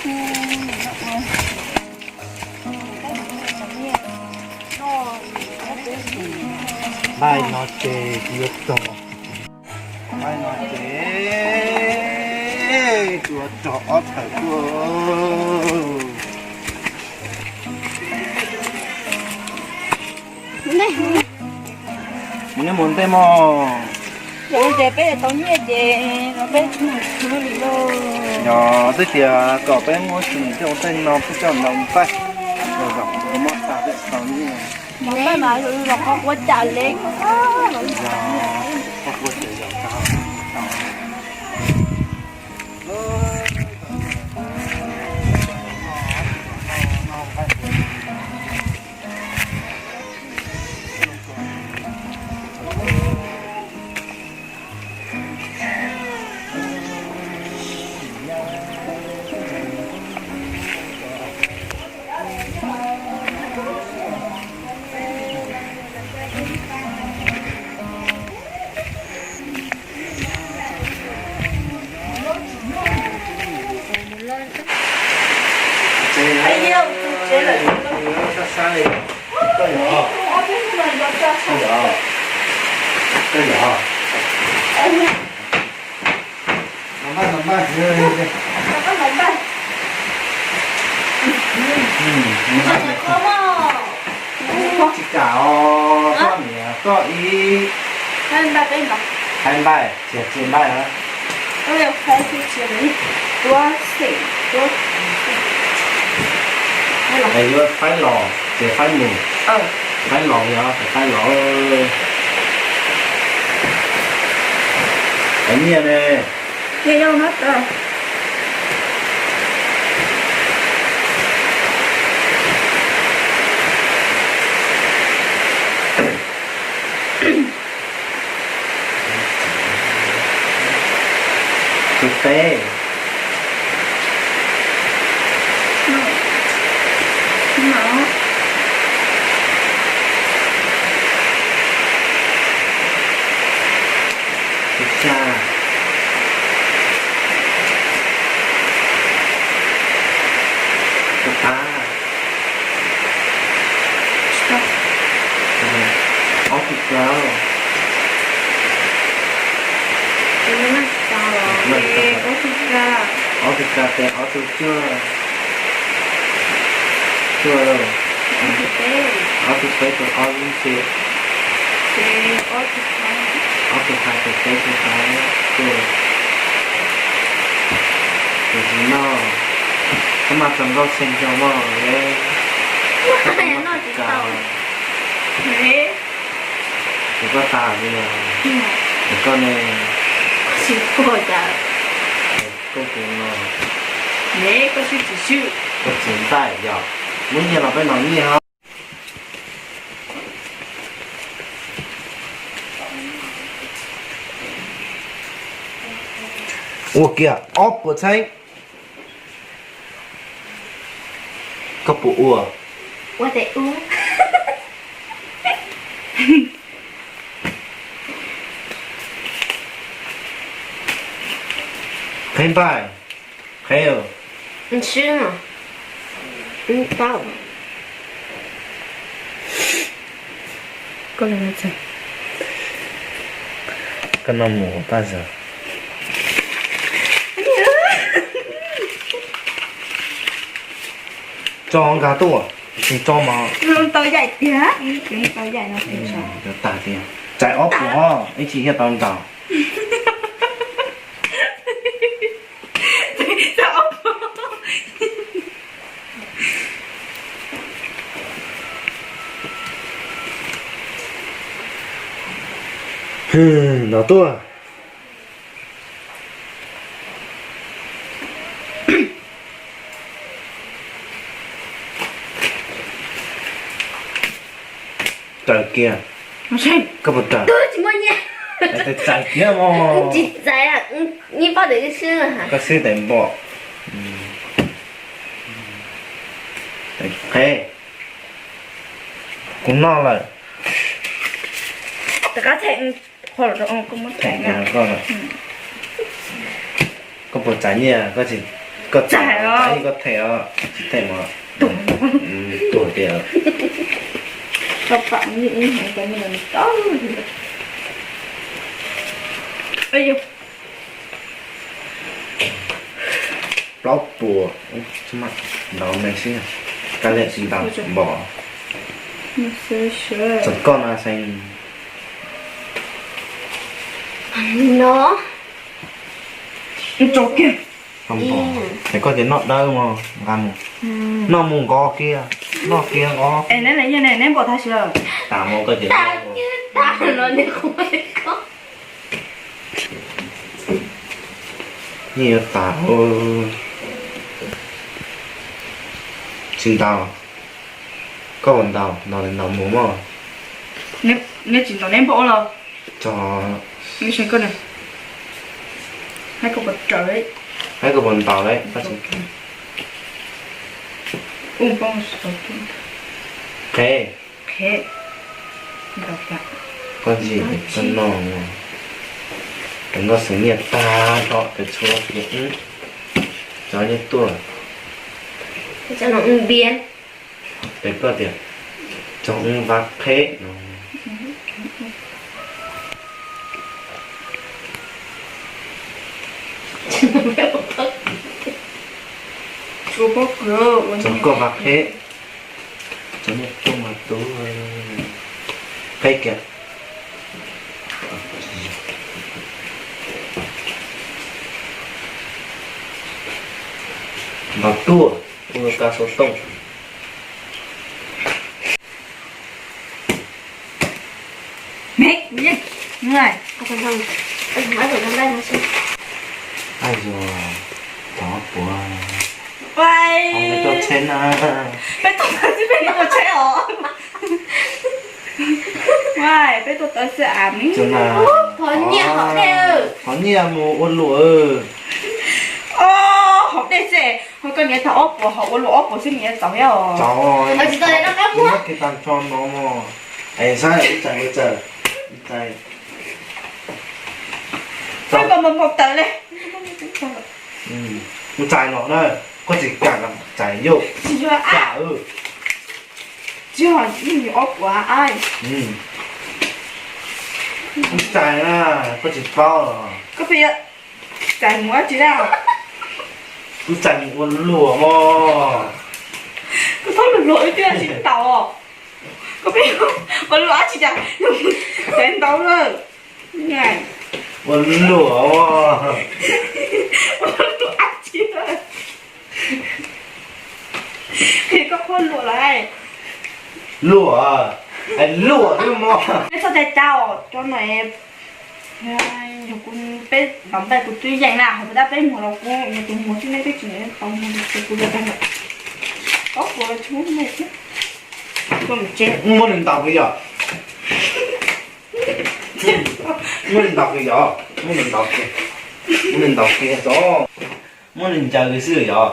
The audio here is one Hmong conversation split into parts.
Npaij no ces tsis yuav txog. Npaij no ces tsuas txog ob thawm tuaj. Mus neb mus ntej mog. Ces peb tau nyiaj ces no peb mus khwv li lauj. Yog twb tias kom peb muab tsis coj tej no peb coj ntaus npaij. Los zaum kuv muab tag peb tsis tau nyiaj. Ntaus npaij mas los qhov quav cas li. Yog qhov quav ces yog tau. Tsis kam os, koj niam koj ib. Faib npaij, tsis tsis npaij na. Es yuav faib los ces faib mus, faib los yog faib los. Es nyiaj ne? Tus peb. Tus xya. Tus pab. Ob tug kav. Ob tug kav ces ob tug cuaj. Cuaj. Ob tug peb tus ob lub ntxhi. Ob tug hais tus peb tus hais cuaj. Tus tsis noj, koj mas txog nkauj xeeb rau mog le. Koj tas li os. Tus koj ne? Koj tus no. Koj tsis ntaij yog muab nyiaj los peb ntaus nyiaj ho. Ua kiag ob puas txheeb. Koj puas ua? Qheb npaij, qheb. Koj noj mus paj zaug. Tso nkag tuaj, tsis tso mas. Tau yaim tiag, tau yaim no. Tag tiag, txais ob puas ho ib tsis thiaj tau ntaus. Ntaus tuaj. Raws kiag. Koj puas raws? Tsis muaj nyiaj. Txais kiag mog. Tsis txais, nyiaj poj tes wb swb. Koj swb tes npom. Qheb. Kuv noj lawm. Rov qab them qhov los rau koj muab them. Koj puas txais nyiaj koj tsis Koj txais os, koj them os, tsis them os. Tuag tiag. Plaub puas, ntaus me xwb, kab liam tsis ntaus npom. Txog koj no xeeb. No. Es koj ces noj dawb mog, nqa mus. Noj mus nqos kiag, noj kiag nqos. Es neb, neb npom tag si lawm. Tas mus koj ces tas no. Yeej yuav tas. Tsis ntaus, koj puas ntaus? Ntaus li ntaus mus mog. Neb tsis ntaus neb npom los? Tso, haib koj puas ntaus lawm? Qheb, qheb. Koj ntsis, koj noj, koj noj xeem nyiaj tag nrho pes txhua, cov nyiaj tuaj. Pes koj tias cov vaj qheb no. Cov koj vaj qheb, cov nyiaj tuaj mas tub, qheb kiag. Ntaus tuaj, ua kab xov tooj. Ai yog, thov puas, peb tuaj tsheb na. Peb tuaj tsheb os. Peb tuaj tsheb a mi. Thov nyiaj mus ua luam. Hauv dej xwb, ho koj niam tau ob puas, ho ua luam ob puas xwb niam txaus thiab os. Tsis tau, muab kiag tag nrho no. Es saib, ib txais, ib txais, ib txais. Txais, mus txais no na, koj tsis kam txais yog. Tsis yog, tsis yog, ob puas. Mus txais na, koj tsis paub los. Koj pheej yuav txais mus ua tsi na? Kuv txais mus ua luam mog. Koj txhob luag luag wb twb tsis tau. Koj pheej ua luam dab tsi cas, txais ntau lawm. Ua luam, ua luam dab tsi lawm? Qhia koj qhuab luam lawm. Luam, luam xwb mog. Peb txhob cai cai os, cov no yog kuv, peb ntaus npaj kuv twb yeej na, hos puas tab peb muag los kuv yog tus muag xwb, neb twb tsis tau muag ces kuv yog tag lawm. Ob puas tsis muaj me thiab. Muab nws ntaus kiag yog. Muab nws ntaus kiag yog, muab nws ntaus kiag, muab nws ntaus kiag tso. Muab nws ncaws kiag xwb yog.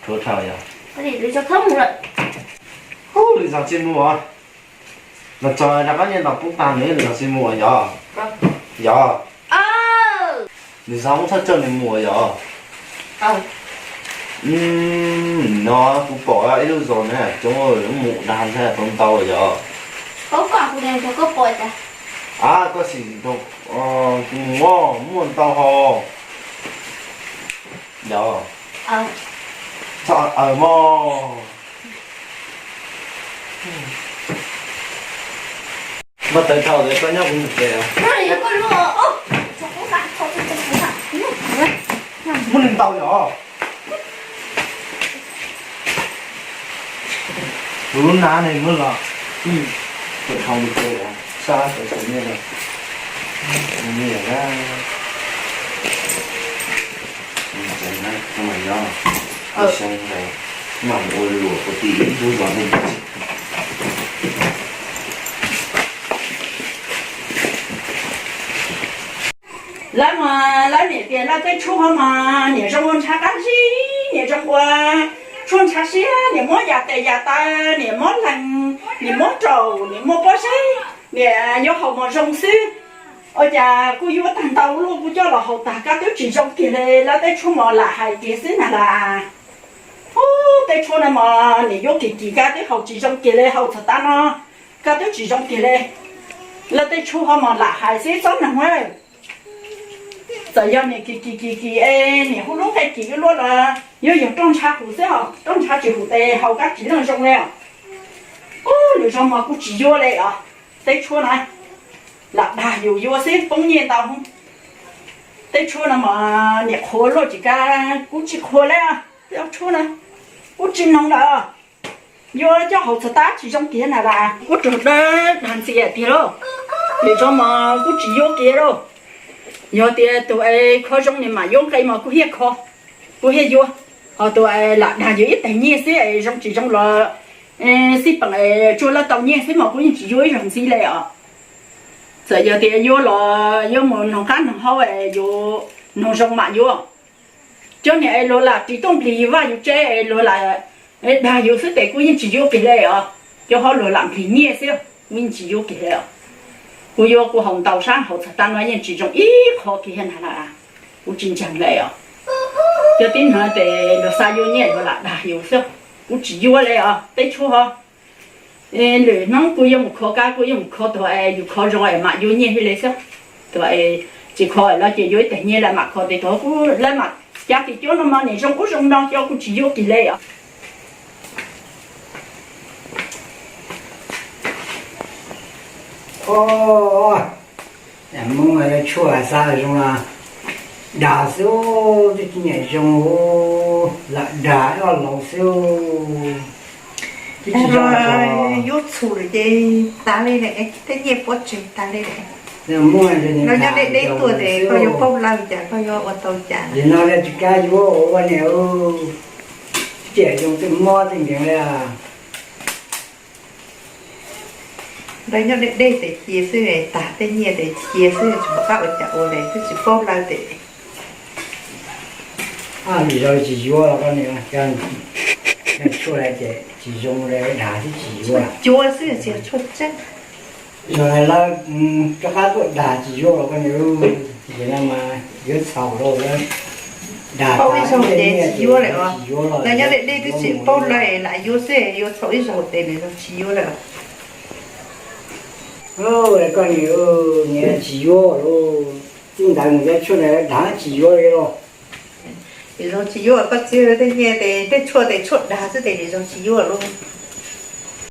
Rhuav dhau yog. Ub, lwm zaus tsis mus os. Los txog rov qab nyiaj ntaus pub tag nws, lwm zaus tsis mus yog. Yog. Lwm zaus muab thawj coj nws mus yog. No kuv pom ib lub zos na coob, mus dag ntag tau ntau yog. A, koj sim, kuv mus muaj ntau hos. Yog. Txhob aws mog. Npaj tawv dhau lawm, koj nyob kuv mus tsev. Muab nws ntaus yog. Kuv lub nab ne muab los, kuv dhau mus tsev, sab tawv tsis nyiaj, nyiaj na. Tsev na, txhob mas nyob, kuv xyoo ntawd mam mus ua luam kuv tim ib lub zos ne. Lawv mas lawv niam tias lawv peb tshuab mas niam zoo ua ntshav qab zib, niam zoo ua tshuab ntshav siab, niam muab yam tes yam taw, niam muab lees, niam muab raum, niam muab pob zeb, niam yuav haus mos zoo xwb. Ua cas kuv yuav tag ntau luaj kuv coj los haus tag koj twb tsis zoo kiag li, lawv tej tshuaj mas lam hais kiag xwb na las. Ub, tej tshuaj no mas nim yuav kim kim koj twb haus tsis zoo kiag li, haus txog tav no koj twb tsis zoo kiag li. Lawv tej tshuaj ho mas lam hais xwb txhob noog. Txawm yog nim kim kim kim kim es nim hu lub nqe kim yuav luaj los yuav yog rooj ntsha hum xwb os, rooj ntsha tsis hum tes haus koj tsis leej zoo li os. Ub, lwm zaug mas kuv tsis yuav li os. Tej tshuaj na lam dag yus yuav xwb poob nyiaj ntau. Tej tshuaj no mas nim qhuav luaj tsis kab kuv tsis qhuav li. Tej tshuaj na kuv tsis noog lawm. Yuav coj haus txog tav tsis zoo kiag na las, kuv raug dawb dag ntxias tiag lauj. Lwm zaug mas kuv tsis yuav kiag lauj. Yog tias tus es kho zoo nim mam yuav nqe mas kuv thiaj kho, kuv thiaj yuav. Ho tus es lam dag yus ib teg nyiaj xwb es zoo tsis zoo los xij peem es tsuag lawv tau nyiaj xwb mas kuv yeej tsis yuav ib zaug ntxiv li os. Txawm yog tias yuav los yuav mus noog qab noog hau es yus noog zoo mam yuav. Cov niag es luag lam ris tuaj nplig vaj yus tsev es luag lam dag yus xwb tes kuv yeej tsis yuav kiag li os. Cov hauv luag lam nplig nyiaj xwb kuv yeej tsis yuav kiag li os. Kuv yuav kuv haus ntau sab haus txog tav no yeej tsis zoo ib qho kiag na las, kuv tsis ntseeg li os. Cov tib neeg tes luag xav yuav nyiaj luag lam dag yus xwb, kuv tsis yuav li os. Tej tshuaj ho lwm hnub kuv yuav mus kho kab kuv yuav mus kho tus es yus kho zoo es mam yuav nyiaj thiaj li xwb. Tus tsis kho los ces yuav ib teg nyiaj lawv mam kho tes tus kuv lawv mam cab tim cuab no mas nim zoo ub zoo no cov kuv tsis yuav kiag li os. Ub, Hmoob tshuaj xav zoo los dag xwb, twb tsis nyiam zoo, lam dag ib ob laug xwb. Twb tsis zoo, yuav txhum lawm ces tas li lawm, tej nyiaj pov tseg tas li lawm. Los nyob deb deb tuaj tes koj yuav paub lawv cas, koj yuav ua tau cas. Nim no tsis kam yuav ua niam, tsis nyiam zoo tej mob tej nkeeg li. Lawv nyob deb deb tes cia xwb, tag tej nyiaj tes cia xwb, tsis pom qab ua cas ua li, twb tsis paub lawv tes. Lwm zaus tsis yuav los koj niam, tshuaj ces tsis zoo li, dag twb tsis yuav. Cuav xwb tsis yog tshuaj tseeb. Zaum no lawv rov qab tuaj dag tsis yuav los koj niam, ces no mas yuav txhaum rau lawv. Dag paub ib zaug ces tsis yuav lawm os. Lawv nyob deb deb twb tsis paub lawv lam yuav xwb, yuav txhaum ib zaug tes lwm zaus tsis yuav lawm. Koj niam, niam tsis yuav lauj, txij ntawd mus cov tshuaj ntawd dag tsis yuav li los. Lwm zaus tsis yuav, koj txiv tej nyiaj tes tej tshuaj tes tshuaj dag xwb tes lwm zaus tsis yuav lauj.